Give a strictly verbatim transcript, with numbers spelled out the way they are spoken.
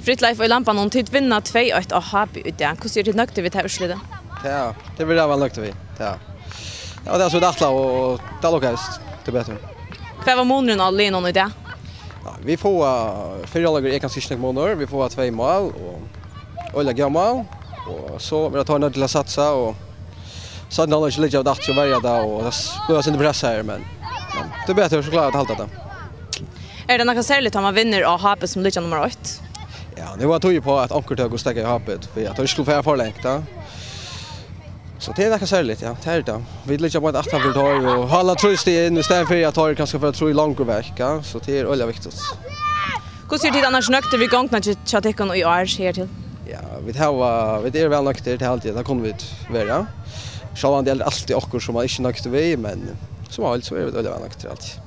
Britt Leif og Lampan, um tit vinna tvey eitt á H B í dag, hvussu eru tit nøgdir við tað úrslitið? Ja, tað verða væl nøgdir við. Ja. Ja, tað er so vit ætla, og tað lukkaðist. Tað er betur. Hvat var munurin á liðunum í dag? Ja, vit fáa, fyrri hálvleikur er kanska ikki nógv munur. Vit fáa tvey mál, og øgiliga góð mál. Og so verða teir noydd til at satsa, og seinni hálvleikur liggja vit aftur og verja tað, og tað s-, blívur eitt sindur press her, men, men tað er betur, so klára vit at halda tað. Er tað nakað serligt, tá man vinnur á H B, sum liggja nummar eitt? Ja, nú var tíð uppá, at onkur tók og steðgaði H B, fyri at teir ikki skuldu fara for langt, ja. So tað er nakað serligt, ja, tað er tað. Vit liggja bara aftan fyri teir og halda trý stig inn, í staðin fyri at teir kanska fara trý longur vekk, ja. So tað er øgiliga viktigt. Hvussu eru tit annars nøgdir við gongdina hjá, hjá tykkum í ár her til? Ja, vit hava, vit eru væl nøgdir, tað haldi eg, tað kunnu vit vera. Sjálvandi er tað altíð okkurt, sum man ikki er nøgdur við, men sum heild, so eru vit øgiliga væl nøgdir, haldi eg.